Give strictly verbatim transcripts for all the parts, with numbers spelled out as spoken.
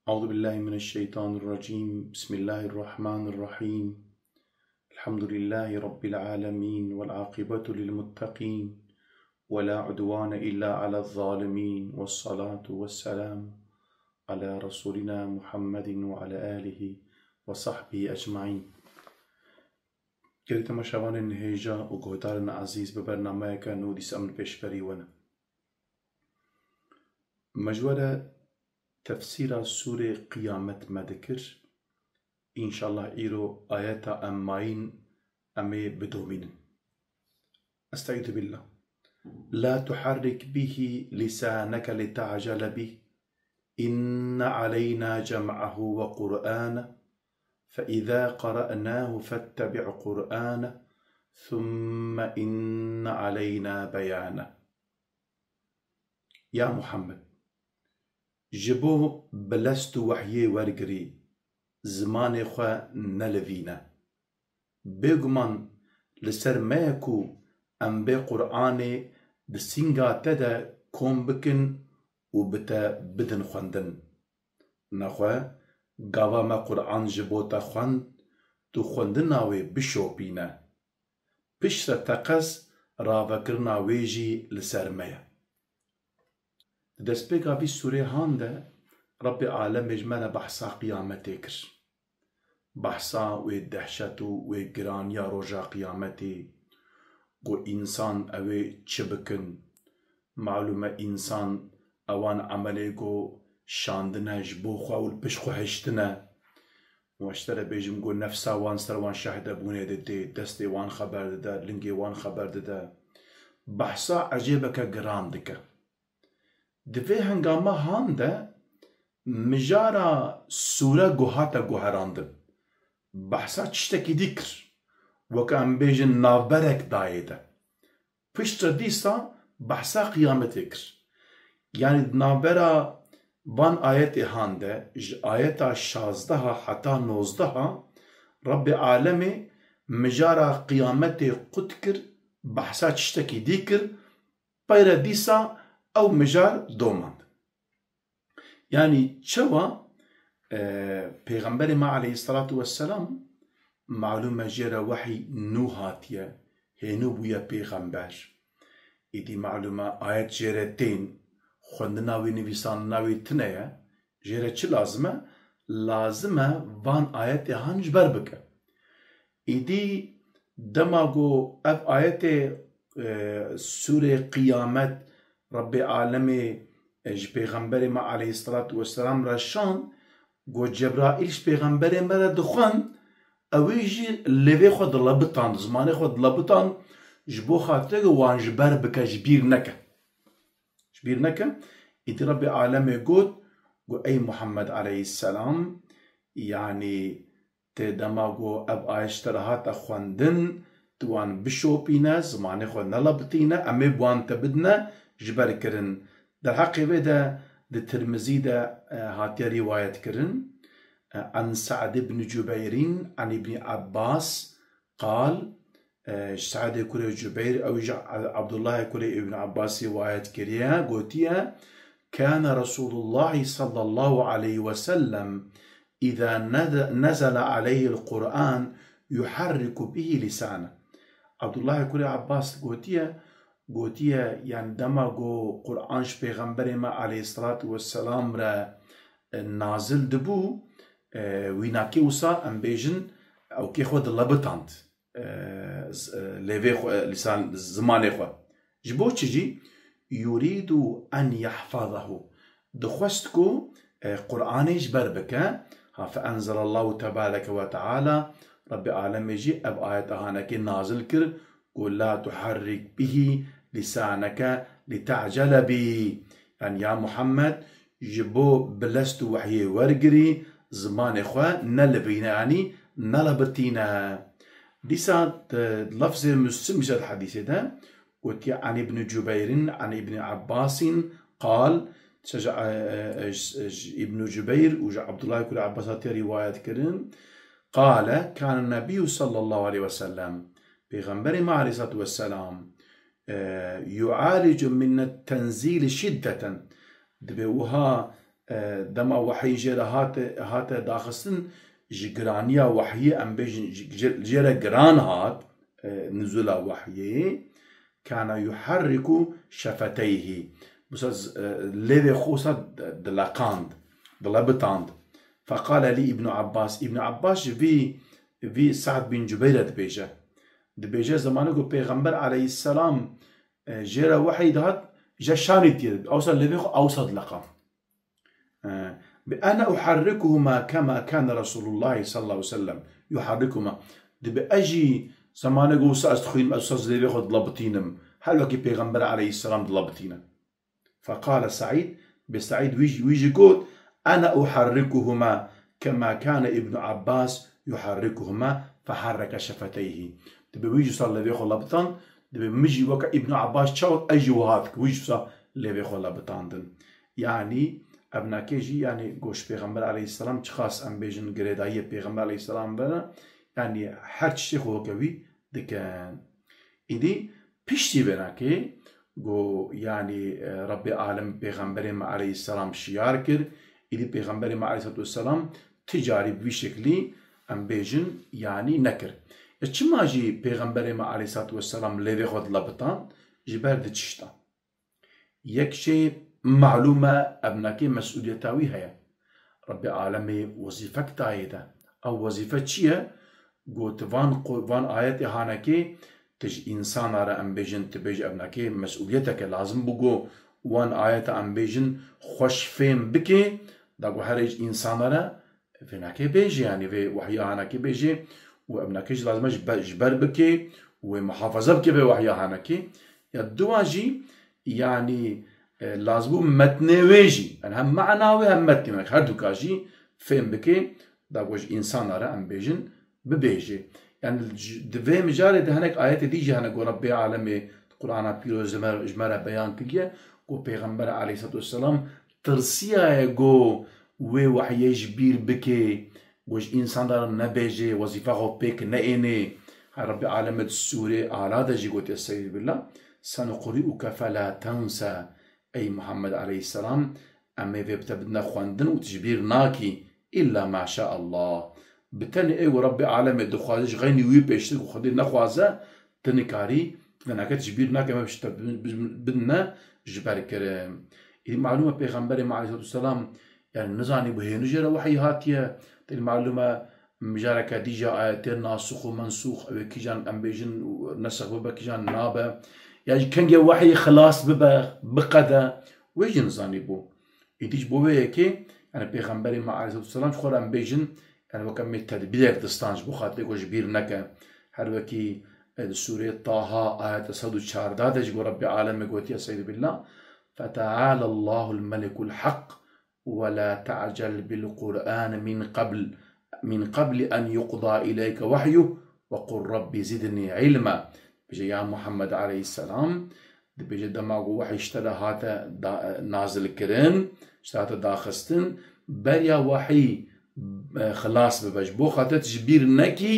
أعوذ بالله من الشيطان الرجيم. بسم الله الرحمن الرحيم. الحمد لله رب العالمين، والعاقبة للمتقين، ولا عدوان إلا على الظالمين، والصلاة والسلام على رسولنا محمد وعلى آله وصحبه أجمعين. Gelî temaşevanên hêja û guhdarên ezîz, bi bernameyeke nû dîsa em li pêşberî we ne. Me ji we re tefsîra sûrê Qiyamet me dikir. Înşallah îro ayeta em mayîn em ê bidomînin. Estaizu billah. لا تحرك به لسانك لتعجل به. إن علينا جمعه وقرآنه، فإذا قرأناه فاتبع قرآنه، ثم إن علينا بيانه. Ya Muhammed, ji bo bilest û wehyê wergirî, zimanê xwe nelivîne. Bêguman li ser me ye ku em bê Qur'anê di sînga te de kom bikin û bi te bidin xwendin. Nexwe gava me Qur'an ji bo te xwend, tu xwendina wê bişopîne. Piştre teqez ravekirina wê jî li ser me ye. Di destpêka vî sûrê han de Rebbê Alemê ji me re behsa qiyametê kir. Behsa wê dehşet û wê giraniya roja qiyametê, ku însan ew ê çi bikin? Malûm e însan ewan emelê ku şandine ji bo xwe û li pişt xwe hiştine. Û ez ji te re bêjim ku nefsa wan ser wan şehdebûnê didê, destê wan xeber dide, lingê wan xeber dide. Behsa ecêbeke giran dike. Di vê hengama han de mijara sûre ku hate guherandin, behsa tiştekî dî kir. Weke em bêjin navberek dayê de. Piştre dîsa behsa qiyametê kir. Yanî di navbera van ayetê han de, ji ayeta şazdeha heta nozdeha, Rebbê Alemê mijara qiyametê qut kir, behsa tiştekî dî kir, peyre dîsa ew mijar domand. Yanî çawa, e, Pêxemberê me aleyhisselatu vesselam, malûm e jê re wehî nû hatiye, hênû bûye pêxember. Îdî malûm e ayet jê re tên, xwendina wî, nivîsandina wî tune ye, jê re çi lazim e? Lazim e van ayetê han ji ber bike. Îdî dema ku ev ayetê, e, sûrê Qiyamet Rebbê Alemê, e, ji Pêxemberê me aleyhisselatu vesselam re şand, ku Cebraîl ji Pêxemberê me re dixwend, ewî jî lêvê xwe dilebitand, zimanê xwe dilebitand, ji bo xatirê ku wan ji ber bike, ji bîr neke. Ji bîr neke. Îdî Rebbê Alemê got, got, ey Muhammed aleyhisselam, yanî tê dema ku ev ayet ji te re hate xwendin, tu wan bişopîne, zimanê xwe nelebitîne, em ê bi wan te bidine ji ber kirin. Derheqê vê de di Tirmizî de, e, hatiye rîwayet kirin. E, an Sa'd ibn Cubeyrin an Ibn Abbas qal, e, ji Sa'dê kurê Cubeyr, ew ji Abdullahê kurê Ibn Abbasî rîwayet kiriye, gotiye, كان رسول الله صلى الله عليه وسلم إذا نز-، نزل عليه القرآن يحرك به لسانه. Abdullahê kurê Abbas gotiye, gotiye, yanî dema ku Qur'an ji Pêxemberê me aleyhisselatu vesselam re, e, nazil dibû, e, wînakê wisa em bêjin, ewkê xwe dilebitand, e, z-, e, lêvê xwe, e, lîsan, zimanê xwe. Ji bo çi jî? Yurîdu en yehfazahu. Dixwest ku, e, Qur'anê ji ber bike. Ha, fe enzelallahu tebareke ve teala, Rebbê Alemê jî ev ayeta hanekê nazil kir, ku la tuharrik bihi lisaneke li te'cele bî. Yanî ya Muhammed, ji bo bilest û wehyê wergirî, zimanê xwe nelivîne, yanî nelebitîne. Dîsa di lafzê Muslim jî di hedîsê de gotiye, an Ibn Cubeyrin an Ibn Abbasin qal, dîsa ji, e, e, ji, ji Ibn Cubeyr û ji Abdullah kurê Abbas hatiye rîwayet kirin. Qale, kane nebiyyu sallallahu aleyhi ve sellem, Pêxemberê me aleyhissalatu vesselam, e, yualicu minet tenzîli şiddeten, dibê wiha, e, dema wehî jê re hate, hate daxistin, ji giraniya wehiyê, em bêjin, ji, ji, jê re giran hat, e, nuzula wehiyê, kana yuharriku şefeteyhi. Wisa z-, e, lêvê xwe wisa d-, dileqand, dilebitand. Feqale lî Îbnu Abbas. Îbnu Abbas ji vî, vî Sa'd bin Cubeyr re dibêje. Dibêje, zemanê ku Pêxember aleyhisselam, e, jê re wehî dihat, je şanî tiyê, ewsa lêvê xwe ewsa dileqand. E, bi ene uharrikuhuma kema kane Resulullah sallallahu aleyhi ve sellem yuharrikuhuma. Dibe ez jî zemanê ku wisa ez dixwînim, ez wisa lêvê xwe dilebitînim. Her wekî Pêxember aleyhisselam dilebitîne. Feqale Seîd, bi Seîd wî jî, wî jî got, ene uharrikuhuma kema kane Îbnu Abbas yuharrikuhuma feharreke şefeteyhi. Dibe wî jî wisa lêvê xwe lebitan, dibe min jî weke Îbnu Abbas çawa ez jî wiha dikim, wî jî wisa lêvê xwe lebitandin. Yanî evnakê jî, yanî goş Pêxember aleyhisselam çiqas em bêjin girêdayiyê Pêxember aleyhisselam vene, yanî her tiştê xwe weke wî dikin. Îdî piştî vênakê ku, yanî, e, Rebbê Alem Pêxemberê me aleyhisselam şiyar kir, îdî Pêxemberê me aleyhisselatu vesselam ti carî bi vî şeklî, em bêjin, yanî nekir. E, çima jî Pêxemberê me aleyhisselatu vesselam lêvê xwe dilebitand? Ji ber di tiştan. Yek jê malûm e, evnakê mesûliyeta wî heye. Rebbê Alemê wezîfek dayê de. Ew wezîfe çi ye? Got, van qu-, van ayetê hanekê, tu ji însana re, em bêjin, tu bêjî, evnakê mesûliyeteke lazim bû, got, wan ayeta, em bêjin, xweş fêm bike, da got, herê ji însana re, vênakê bêjê, yanî vê wehya hanekê bêjê û evnakê jî lazim e ji ber, ji ber bike û wê muhafaza bike vê wehya hanekê. Ya duwa jî, yanî, e, lazim bû metnê wê jî, yanî hem mana wê hem metnê wê, her duka jî fêm bike, da ku ji însana re, em bêjin, bibêjê. Yanî ji, di vê mijarê de hinek ayetê dî jî hene ku Rebbê Alemê di Qur'ana Pîroz ji me, ji me re beyan kiriye ku Pêxember aleyhisselatu vesselam tirsiyaye ku wê wehiyê ji bîr bike, ku ji însan re nebêje, wezîfa xwe pêk neêne. Her Rebbê Alemê di sûrê Ala de jî gotiye, Estaizu billah, "Senuqri'uke fela tense." Ey Muhammed aleyhisselam, em ê vê bi te bidine xwendin û tu ji bîr nakî, illa ma şa Allah. Bi tenê ê ku Rebbê Alemê dixwaze, ji xeynî wî pêştir ku Xwedê nexwaze, tu nikarî, tu vênakê tu ji bîr nake, me bi te bidine ji ber kirin. Îdî malûm e Pêxemberê me aleyhisselatu vesselam, yanî nizanî bû hênû jê re wehî hatiye. Tê malûm e mijareke dî jî ayetê nasix û mensûx, ew ê kîjan em bêjin û nesix bibe, kîjan nabe. Ya jî kengê wehî xilas bibe, biqede, wê jî nizanî bû. Îdî ji bo wê yekê, yanî Pêxemberê me aleyhisselatu vesselam ji xwe re em bêjin, yanî weke me tedbîrek distan ji bo xatirê ku ji bîr neke. Her wekî, e, di sûreyê Taha ayeta sed û çardeh de jî ku Rebbê Alemê gotiye, Estaizu billah, "Feteala Allahul Melikul Hak, ve la te'cel bil Qur'an min qabl, min qabli en yuqda ileyke vehyuh ve qul Rabbi zidni ilma." Bêje, ya Muhammed aleyhisselam, dibêje, dema ku wehî ji te re hate da-, nazil kirin, ji te hate daxistin, beriya wehî, e, xilas bibe. Ji bo xatir tu ji bîr nekî,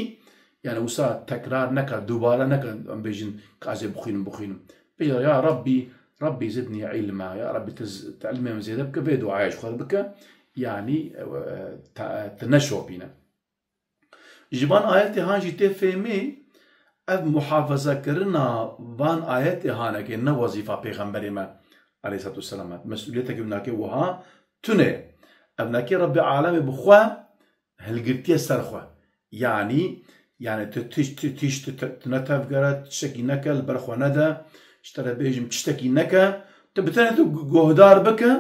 yanî wisa tekrar neke, dubare neke, em bêjin, ka ez ê bixwînim, bixwînim. Bêje, ya Rabbî, Rabbî zidnî ilma, ya Rabbî, tu z-, tu ilmê min zêde bike, vê duaya ji xwe re bike, yanî, e, e, te, tu neşopîne. Ji van ayetê han jî tê fêmê, ev muhafezekirina van ayetê hanekê ne wezîfa Pêxemberê me aleyhisselatu vesselam e. Mesûliyeteke winakê wiha tune. Evnakê Rebbê Alemê bi xwe hilgirtiye ser xwe. Yanî, yanî tu tişt, tu tişt, tu te-, tu netevgere, tiştekî neke, li ber xwe nede, ji te re bêjim tiştekî neke, tu bi tenê tu gu-, guhdar bike,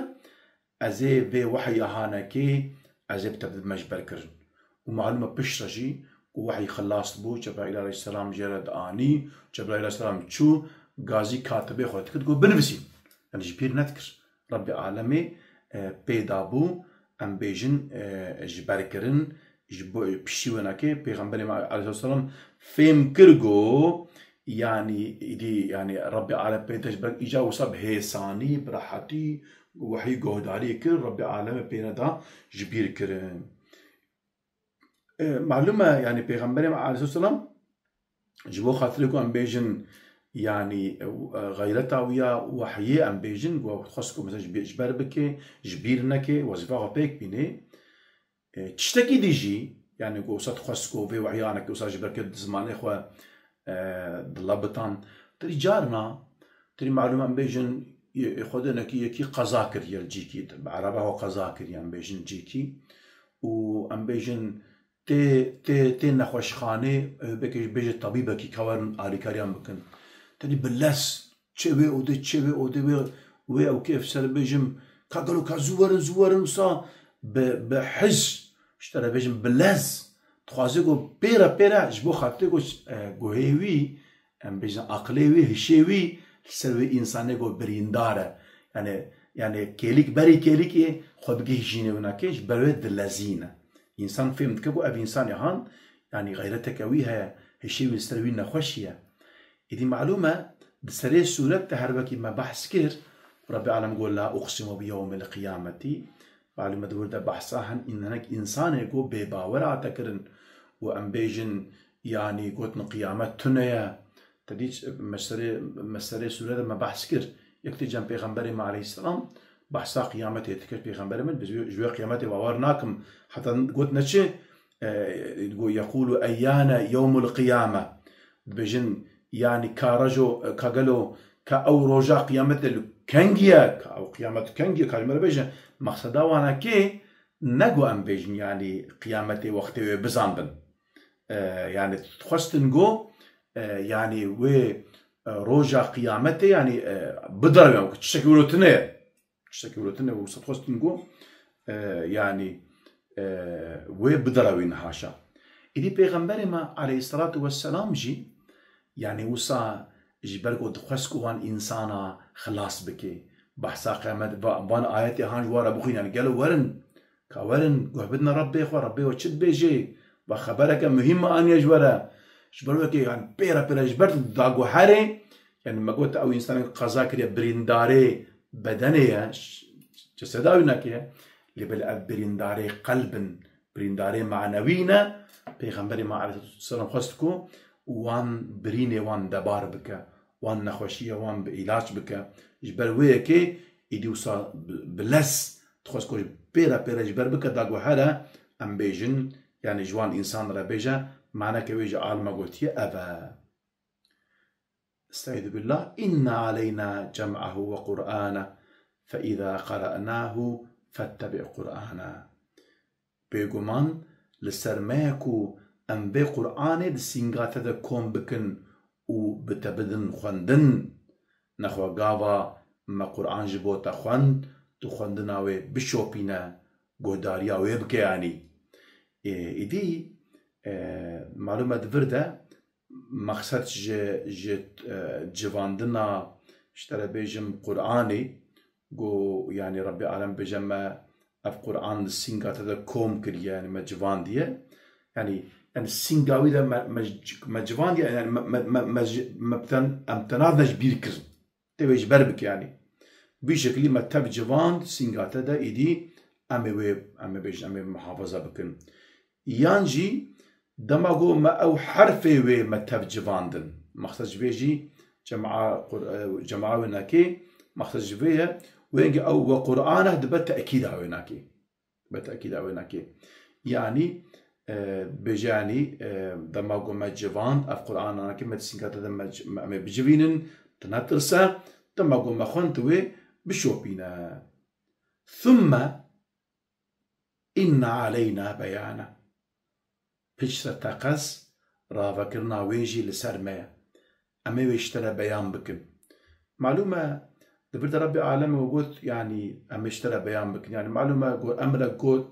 ez ê vê wehya hanekê, ez ê bi te bidime ji ber kirin. Û malûm e piştre jî ku wehî xilas bû, Cebraîl aleyhisselam jê re dianî, Cebraîl aleyhisselam çû, gazî katibê xwe dikir, got, "Binivîsî." Yanî ji bîr nedikir. Rebbê Alemê, e, pê dabû, em bêjin, e, ji ber kirin, ji bo piştî wênakê Pêxemberê me aleyhisselam fêm kir, got, yanî, îdî, yanî Rebbê Alem pê de ji ber îca wisa bi hêsanî, bi rehetî, wehî guhdarî kir, Rebbê Alemê pê neda ji bîr kirin. E, malûm e, yanî Pêxemberê me aleyhisselam ji bo xatirê ku em bêjin, yanî, e, xeyreta wî ya wehyê, em bêjin, ku xwest ku mesela ji bê-, ji ber bike, ji bîr neke, wezîfa xwe pêk bîne. E, tiştekî dî jî, yanî ku wisa dixwest ku vê wehyanekî wisa ji ber ke di zimanê xwe, e, di lebitan. Tirî carna, tirî malûm em bêjin, e, xwedênekî yekî qeza kiriye li cîkî, bi ereba xwe qeza kiriye, em bêjin cîkî. Û em bêjin tê, tê, tê nexweşxanê, e, belkî bêje tabîbekî ka werin alîkariyan bikin. Tenê bi lez çê wê odê, çê wê odê wê, wê ew kêf ser bêjim, ka gelo ka zû werin, zû werin wisa bi, bi hiz, ji te re bêjim bi lez. Dixwaze ku pê re pê re ji bo xatirê ku, e, guhê wî, em bêjin aqilê wî, hişê wî li ser wê însanê ku birîndar e. Yani, yani kêlîk berî kêlîkê xwe bigihîjîne winakê, ji ber wê dilezîne. Însan fêm dike ku ev însanê han, yani xeyreteke wî heye, hişê wî li ser wî nexweşî ye. Îdî malûm e, di serê sûret de her wekî me behs kir, Rebbê Alem got, "La uqsimu bi yewmil qiyameti." Malûm e, di wir de behsa hin, hinek însanê ku bêbawer hate kirin û em bêjin, yanî gotin qiyamet tune ye. Te dît, me serê, me serê sûre de me behs kir. Yek tê cem Pêxemberê me aleyhisselam behsa qiyametê dikir. Pêxemberê min, "Bi ji wê, ji wê qiyametê bawer nakim." Heta got ne çi? E, got, "Yekulu eyyane yewmul qiyame." Dibêjin, yanî ka rejo, ka gelo, ka ew roja qiyametê li kengî ye, ka ew qiyamet kengî ye, ka ji me re bêje. Mexseda wana kê, ne ku em bêjin, yanî qiyametê wextê wê bizanbin. E, yanî dixwestin ku, e, yanî wê, e, roja qiyametê, yanî, e, bidirewin, ku tiştekî wilo tune ye. Tiştekî wilo tune û wisa dixwestin ku, e, yanî, e, wê bidirewîn haşa. Îdî Pêxemberê me aleyhisselatu vesselam jî, yanî wisa ji ber ku dixwest ku wan însana xilas bike. Behsa qiyamet, va-, van ayetê han ji wan re bixwîn, yanî gelo werin, ka werin, guh bidine Rebbê xwe, Rebbê we çi dibêje, va xebereke muhîm me aniye ji we re. Ji ber wekê, yanî pê re pê re ji ber daguherê, yanî me got ew însanê qeza kiriye, birîndarê bedenê ye, ş-, ceseda wî neke, lê belê ev birîndarê qelb in, birîndarê manewî ne. Pêxemberê me aleyhisselatu vesselam xwest ku wan birînê wan debar bike, wan nexweşiyê wan bi îlaç bike. Ji ber wê yekê îdî wisa bi, bi lez dixwest ku ji pê re pê re ji ber bike, daguhere em bêjin, yanî ji wan însan re bêje, maneke wê ji alima gotiye ev e. Estaizu billah. Inne aleyna cem'ahu ve Qur'ane fe izâ qere'nâhu fettebi' Qur'ane. Bêguman li ser me ye ku em vê Qur'anê di sînga te de kom bikin û bi te bidin xwendin. Nexwe gava me Qur'an ji bo te xwend, tu xwendina wê bişopîne, guhdariya wê bike yanî. Ê, îdî, e, malûm e di vir de mexsed ji, ji, e, civandina, ji te re bêjim, Qur'anê, ku, yanî, Rebbê Alem bêje me ev Qur'an li sînga te de kom kiriye, yanî me civandiye. Yanî, yanî sînga wî de me, me, me civandiye, yanî me, me, me, me, ji-, me bi te, em te nadine ji bîr kirin. Tê wê ji ber bike, yanî. Bi şekilî me tev civand, sînga te de îdî em ê wê, em ê bêjin, em ê muhafaza bikin. Yan jî dema ku me ew herfê wê me tev civandin. Mexsed ji vê jî cema Qur-, e, cema wê nekê, mexsed ji vê ye, wê hingê ew ve Qur'ane dibe tekîda wê nekê. Dibe tekîda wê nekê. Yanî, e, bêje yanî, e, dema ku me civand, ev Qur'ana nekê me di sînga te de me ci-, me, em ê bicivînin, tu netirse, dema ku me xwend tu wê bişopîne. Thumme inne aleyna beyane. Piştre teqez ravekirina wê jî li ser me ye. Em ê wê ji te re beyan bikin. Malûm e, di vir de Rebbê Alemê we got, yanî em ê ji te re beyan bikin. Yanî malûm e, got, emrek got,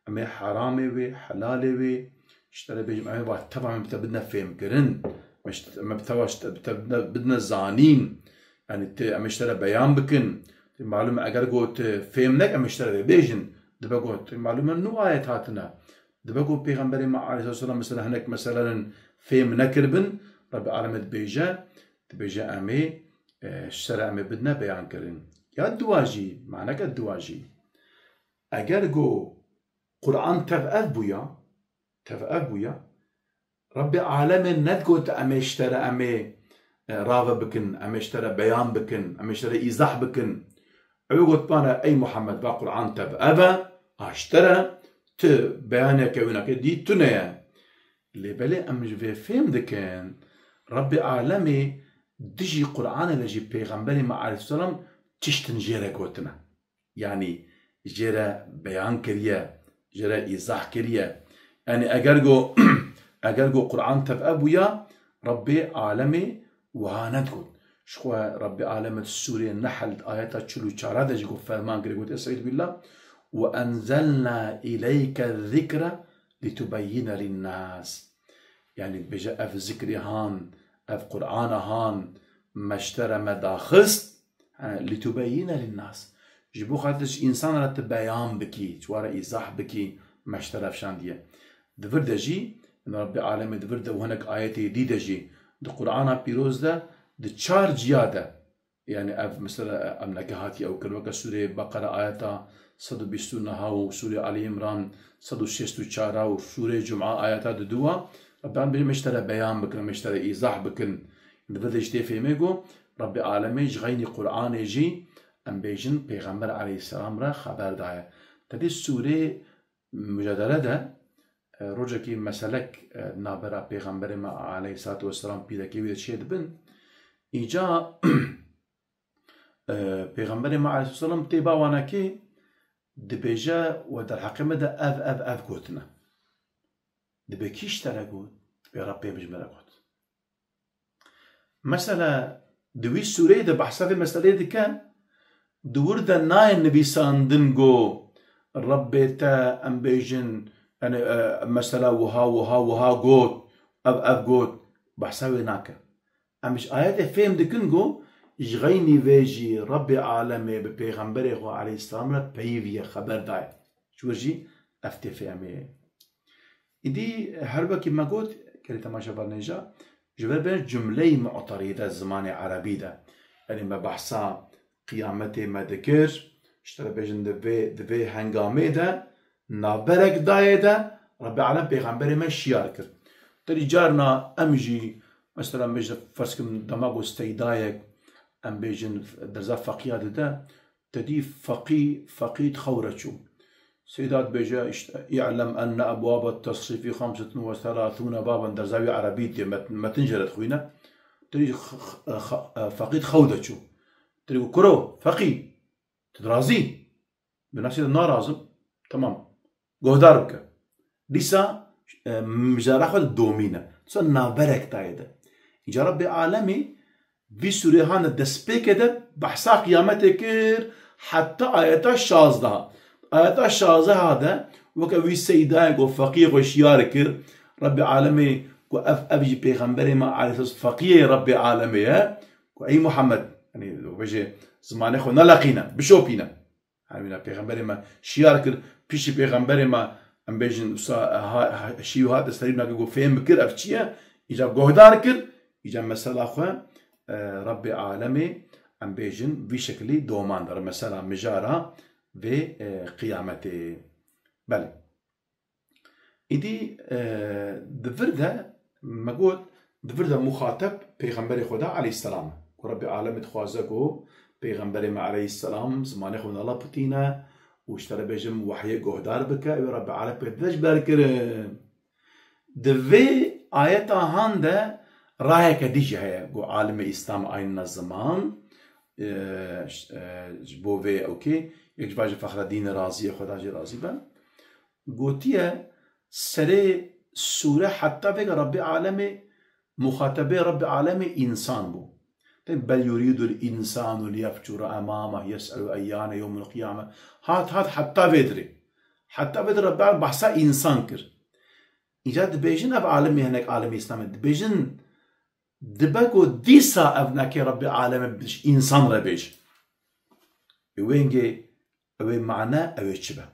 em ê heramê wê, helalê wê, ji te re bêjim, em ê va teva me bi te bidine fêmkirin. Me ji, me bi teva ji te, bi te bidine, bidine zanîn. Yanî tê em ê ji te re beyan bikin. Tê malûm e, eger got, e, fêm nek, em ê ji te re vê bêjin. Dibe got, tê malûm e, nû ayet hatine. Dibe got Pêxemberê me aleyhisselam mesela hinek meselenin fêm nekiribin, Rebbê Alemê dibêje, dibêje em ê, e, ji te re em ê bidine beyan kirin. Ya diwa jî, maneke diwa jî. Eger got Qur'an tev ev bûya, tev ev bûya, Rebbê Alemê nedigot em ê ji te re em ê, e, rave bikin, em ê ji te re beyan bikin, em ê ji te re îzah bikin. Ew ê gotibana, ey Muhammed, va Qur'an tev ev e, a ji te re, tu beyaneke wî nake, dî tune ye. Lê belê em ji vê fêm dikin, Rebbê Alemê dijî Qur'anê de jî Pêxemberê me aleyhisselam tiştin jê re gotine. Yanî jê re beyan kiriye, jê re îzah kiriye. Yanî eger go, eger go Qur'an tev ebûya, Rebbê Alemê wiha nedigot. Ji xwe Rebbê Alemê di Sûrê Nehl ayeta çil û çar de jî got, ferman kiriye, got, Estaizu billah, "Ve enzelna ileyke zikre litubeyyine linnas." Yanî dibêje ev zikrê han, ev Qur'ana han, me ji te re me daxist, he, litubeyyine linnas. Ji bo xatir ji însan re tu beyan bikî, ji wan re îzah bikî, me ji te re fişandiye. Di vir de jî, Rebbê Alemê di vir de û hinek ayetê dî de jî, di Qur'ana Pîroz de, di çar ciya de, yanî ev mesela em neke hatiye ew kirin, weke Sûreyê Beqere ayeta sed û bîst û neh û Sûrê Alî Îmran sed û şêst û çar û Sûrê Cuma ayeta diduwa, Rebbê Alemê bêje, me ji te re beyan bikin, me ji te re îzah bikin. Di vir de jî tê fêmê ku Rebbê Alemê ji xeynî Qur'anê jî, em bêjin, Pêxember aleyhisselam re xeber daye. Tedî Sûrê Mucadele de, e, rojekî meselek, e, navbera Pêxemberê me aleyhissalatu vesselam pîrekê wî de çêdibin. Îca, e, Pêxemberê me aleyhisselam tê ba wanekê dibêje, we derheqê me de ev, ev, ev gotine. Dibê kî ji te re got? Dibê Rebbê min ji me re got. Mesela, di wî sûreyê de behsa vê meseleyê dike, di wir de nayê nivîsandin ku Rebbê te, em bêjin, yani, e, mesela wiha, wiha, wiha got, ev, ev got, behsa wê nake. Em ji ayetê fêm dikin ku ji xeynî vê jî Rebbê alemê bi pêxemberê xwe aleyhisselam re peyivî ye, xeber daye. Ji wir jî ev tê fêmê. Îdî her wekî me got, gelî temaşevanên hêja, ji ber bên cumleyî mu'terîde zimanê erebî de. Yanî me behsa qiyametê me dikir, ji te re bêjin di vê, di vê hengamê de, navberek dayê de, Rebbê alem pêxemberê me şiyar kir. Terî carna em jî, mesela, em bêjin, ferz kim dema ku seydayek, em bêjin, derza feqiya dide, Tedî feqî, feqî di xew re çû. Seyda dibêje, işte, "İ'lem enne ebwabet tesrifi xamsetun ve selâsûne baben", derza wî erebî diye, met-, metin jê re dixwîne. Tedî x-, x-, x-, feqî di xew de çû. Tedî got, "Kuro, feqî, tu dirazî?" Bi nasî de narazim. Tamam. Guhdar bike. Dîsa, e, mijara xwe didomîne. Dîsa navberek dayê de. Îca Rebbê alemî vî sûrê hane destpêkê de behsa qiyametê kir heta ayeta şazdeh. Ayeta şazdeh de weke wî seydayê ku feqiyê xwe şiyar kir, Rebbê alemê ku ev, ev jî pêxemberê me aleyhisselam feqiyê Rebbê alemê ye, ku ey Muhammed, yanî bêje zimanê xwe neleqîne, bişopîne. Hemîna pêxemberê me şiyar kir, piştî pêxemberê me, em bêjin, wisa, ha, ha, şî û hat serî nake ku fêm bikir, ev çi ye? Îca guhdar kir, îca mesela xwe, e, Rebbê alemê, em bêjin, vî şekilî doman der, mesela mijara vê, e, qiyametê. Belê. Îdî, e, di vir de, me got, di vir de muxateb Pêxemberê Xweda aleyhisselam e. Ku Rebbê alemê dixwaze ku Pêxemberê me aleyhisselam zimanê xwe nalapitîne û ji te re bêjim wehyê guhdar bike, ew ê Rebbê alem pê dide ji ber kirin. Di vê ayeta han de rayeke dî jî heye ku alimê Îslam anîne ziman, e, ş-, e, ji bo vê ewkê, yek ji van jî Fexredîn Raziyê, Xweda jê razî be. Gotiye, serê sûre heta vêga Rebbê alemê, muxatebê Rebbê alemê însan bû. Te, "Bel yuridul însanu liyefcure emameh yes'elu eyyane yewmul qiyame." Hat, hat heta vê dirê. Heta vê dirê Rebbê alem behsa însan kir. Îca dibêjin ev alimê, hinek alimê Îslamê dibêjin, dibe ku dîsa ev neke Rebbê alemê bi însan re bêje. Ê wengê, ew ê mane, ew ê çi be?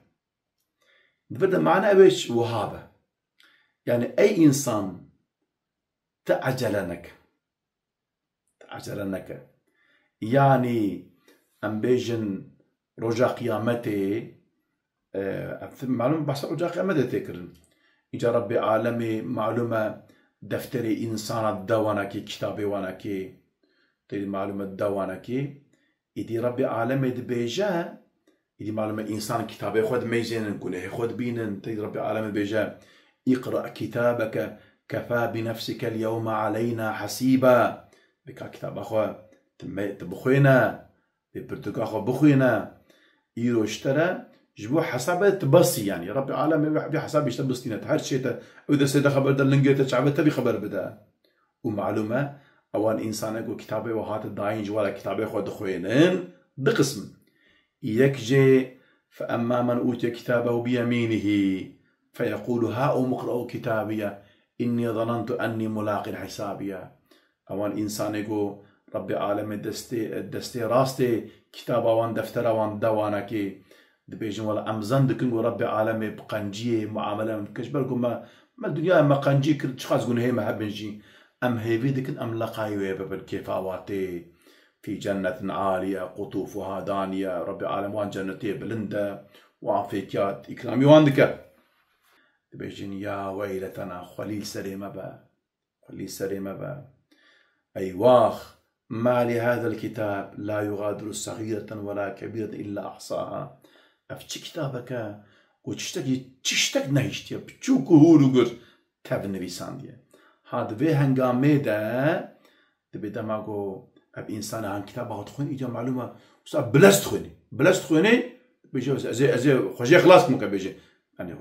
Di vir de mane ew ê wiha be. Yani ey însan, tu ecele neke. Tu ecele neke. Yani em bêjin roja qiyametê, e, ev tim malum behsa roja qiyametê tê kirin. Îca Rebbê alemê malum e defterê însana dide wanekê, kitabê wanekê. Tê malûm e dewanekê. Îdî Rebbê alemê dibêje, îdî malûm e însan kitabê xwe dimeyzênin, gunehê xwe dibînin. Tê Rebbê alemê dibêje, "Îqra kitabeke kefa bi nefsike l-yewme aleyna hesîba." Bika kitaba xwe tu me-, tu bixwêne, vê pirtûka xwe bixwîne. Îro ji te re ji bo hesabê tu besî, yanî Rebbê alemê wê, wê hesabê ji te bistîne. Her çê te ew destê te xeber de, lingê te, çavê te vî xeber bide. Û malûm e, ewan însanê ku kitabê we hate dayîn ji we re kitabê xwe dixwênin, du qism in. Yek jê, "Fe emmâ men ûtiye kitâbehu biyemînihî, feyeqûlu hâumu iqre'û kitâbiye, innî zanentu ennî mulâqin hisâbiye." Ewan însanê ku Rebbê alemê destê, destê rastê kitaba wan, deftera wan da wanekê, dibêjin, "Wela em zan dikin ku Rebbê alemê bi qenciyê muamele em dike. Ji ber ku me, me dinyayê me qencî kir, çiqas gunehê me hebin jî, em hêvî dikin em leqayî wê bibin, kêfa wa tê. Fî cennetin aliye, qutûfuha daniye." Rebbê alem wan cennetê bilind e, wan fêkiya îkramî wan dike. Dibêjin, "Ya weyletena, xwelî li serê me be." Xwelî serê me be. Eywax, ma li hadel kitab la yugadiru saxîreten wela kebîreten illa ahsaha. Ev çi kitabek e ku tiştekî, tiştek nehiştiye, biçûk û hûr û gur tev nivîsandiye. Ha di vê hengamê de, dibê dema ku ev însan han kitaba xwe dixwîn, îca malûm e, wisa bilez dixwînî. Bilez dixwînî, bêje, "Ez ê, ez ê xwe jê xilas bikim," ke bêje. Yanî,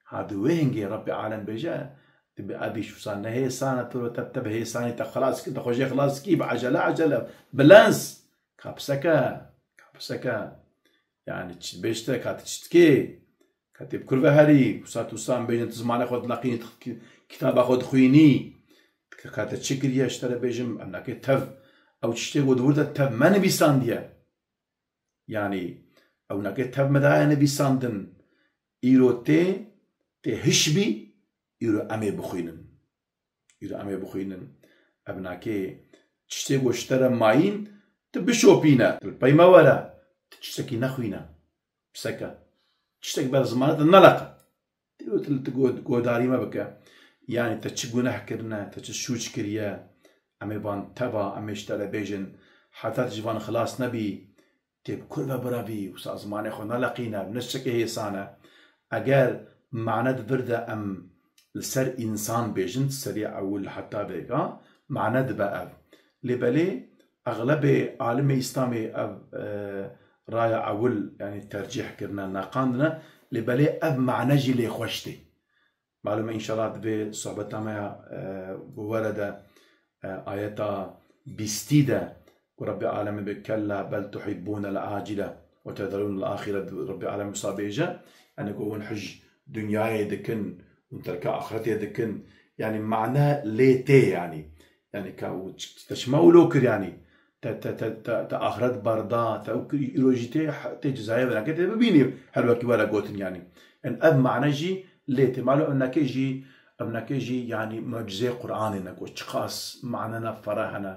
ha di wê hingê Rebbê alem bêje, dibê ev îş wisa ne hêsan e, tu te, te bi hêsanî te xilas kir, te xwe jê xilas kî, bi ecele ecele, bi lens. Ka piseke, ka piseke. Yanî çi dibêjte, ka tu çi dikê? Ka tê bi kur ve herî, wisa tu wisa em bêjin, tu zimanê xwe dileqînî, tu ki-, kitaba xwe dixwînî. Ka te çi kiriye, ji te re bêjim, em nake tev. Ew tiştê ku di wir de tev me nivîsandiye. Yanî, ew nake tev me daye nivîsandin. Îro tê, tê hiş bî, îro em ê bixwînin. Îro em ê bixwînin. Ev nake tiştê ku ji te re mayîn, tu bişopîne, tu li pey me were, tu tiştekî nexwîne. Piseke. Tiştek ber zimanê te neleqe. Dîro tu, tu go-, godarî me bike. Yanî te çi guneh kirine, te çi sûc kiriye, em ê van teva, em ê ji te re bêjin, heta tu ji van xilas nebî, tê bi kur ve birevî, wisa zimanê xwe neleqîne, ne tiştekê hêsan e. Eger mane di vir de em li ser însan bêjin, serî ewil heta vêga, mane dibe ev. Lê belê, exlebê alimê Îslamê ev, e, raya ewil, yanî tercîh kirine, neqandine, lê belê ev mane jî lê xweş tê. Malum e, înşallah di vê sohbeta me ya, e, ku were de, e, ayeta bîstî de ku Rebbê alemê bê, "Kella bel tuhibbûnel acile ve tezerûnel axire", Rebbê alem wisa bêje, yanî ku hûn hij dinyayê dikin, hûn terka axretê dikin, yanî mane lê tê yanî. Yanî ka û ç-, te çima wilo kir yanî? Te, te, te, te, te axiret berda, te û kir, îro jî tê, tê cezayê venakê tê bibînî, her wekî were gotin yanî. Yanî ev mane jî lê tê. Malum ev neke jî, ev neke jî yanî mucizê Qur'anê ne ku çiqas mane ne fere hene.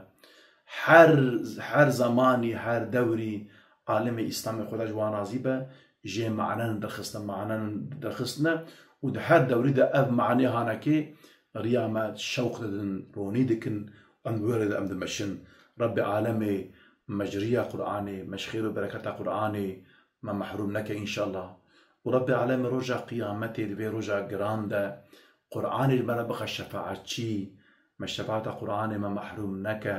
Her, her zemanî, her dewrî alimê Îslamê, Xweda ji wan razî be, jê manen derxistine, manen derxistine û di her dewrî de ev manê hanekê riya me şewq didin, ronî dikin, em bi wê re de em dimeşin. Rebbê alemê me ji riya Qur'anê, me ji xêr û bereketa Qur'anê me mehrûm neke înşallah. Û Rebbê alemê roja qiyametê di vê roja giran de Qur'anê ji me re bixe şefaetçî, me şefaeta Qur'anê me mehrûm neke.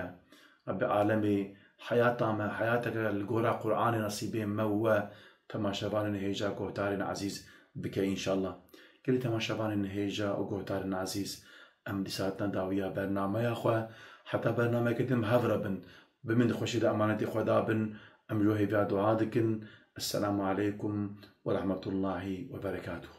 Rebbê alemê heyata me, heyateke li gora Qur'anê nesîbê me û we temaşevanên hêja, guhdarên ezîz bike înşallah. Gelî temaşevanên hêja û guhdarên ezîz, em dîsa hatine dawiya bernameya xwe. Heta bernameyeke din bi hev re bin. Bimînin di xweşî de, emanetî Xweda bin. Em ji we hêviya dua dikin. Esselamu aleykum ve rahmetullahi ve berekatuhu.